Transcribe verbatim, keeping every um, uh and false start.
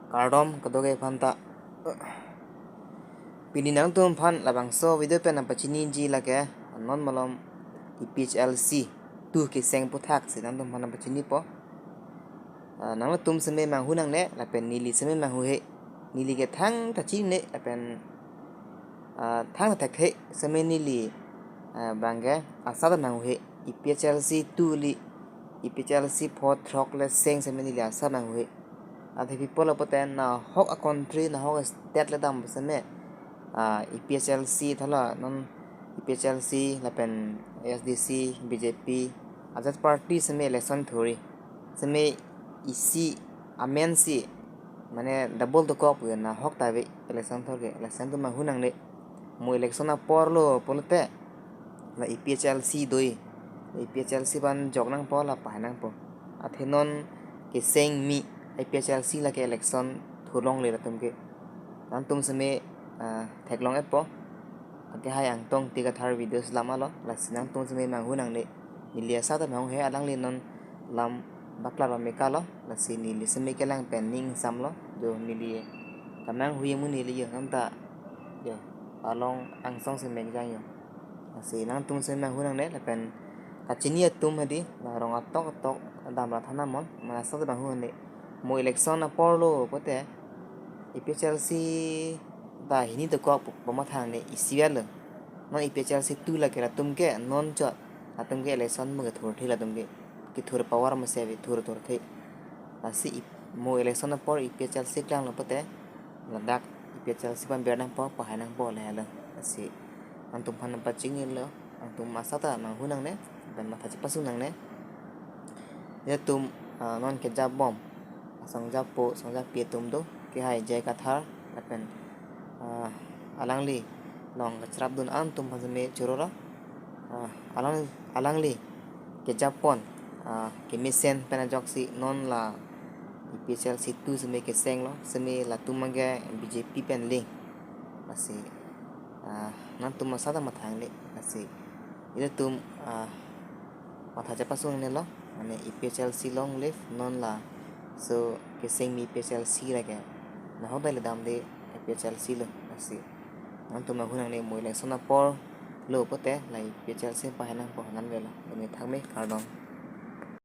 Kardom kadokave aphanta. Pini nangtum aphan labangso video pen nangpachiniji lake, non malom A P H L C two keseng aputhak si nangtum aphan nangpachinipo. Ah, nangtum seme manghu nangne, lapen neli seme manghuhe. Neli ke thangta chine, lapen, ah, thangta thekhe, seme neli, ah, bangke asat manghuhe. A P H L C two le, A P H L C four throk le seng seme neli asat manghuhe. Athe people apoten nahok a country, nahok a state le dam seme, ah, A P H L C thala non A P H L C lapen A S D C, B J P, ajat party seme election thurri. Seme isi amen si, mane double dokok pu nahok ta ave election thurke, election atum manghu nangne. Mo election apor lo pulote, la A P H L C do-i, la A P H L C aphan jok nangpo, la pahai nangpo. Athe non keseng mi A P H L C lake election thurlongle latum ke. Nangtum seme, ah, theklong-etpo. Akehai Angtong Tigathar videos lam alo, lasi nangtum seme manghu nangne. Neli asat manghuhe, alangli non lam bakla lo meka lo, lasi neli seme kelang pen ning samlo, jo neli kamanghu amonit le jo, nonta jo along angsong seme jang jo. Lasi nangtum seme manghu nangne, lapen kachini atum hadi, la rong atok atok dam ra than amon, mana asat manghu nangne. Mo election apor lo pulote, A P H L C ta hini dokok pu, pu matha nangne isi alo. Non A P H L C two lake latum ke non chot, latum ke election mo kethurthe, latum ke kethur power mo se ave, thur thurthe. Lasi ip-, mo election apor A P H L C klanglo pulote, ladak A P H L C aphan ber nangpo, pahai nangpo le alo. Lasi nangtum aphan nangpachinilo, nangtum asat manghu nangne, lapen matha chepasung nangne. Ilitum, ah, non kejapbom asong japo, asong japi atum do, akehai J I Kathar, lapen, ah, alangli along kacharapdun atum aphan seme chorolo. Ah, alang, alangli kejapon, ah, kemesen pen ajoksi non la A P H L C two seme kesenglo, seme latum abangke B J P pen link. Lasi, ah, nangtum asat matha nangne, lasi ilitum, ah, matha chepasung nangnelo, mane A P H L C long live, non laso keseng mi A P H L C lake nahok ta le damde A P H L C lo, lasi nangtum manghu nangne, mo election apor lo pulote la A P H L C pahai nangpo, nan avelo. Demi thakme, kardom.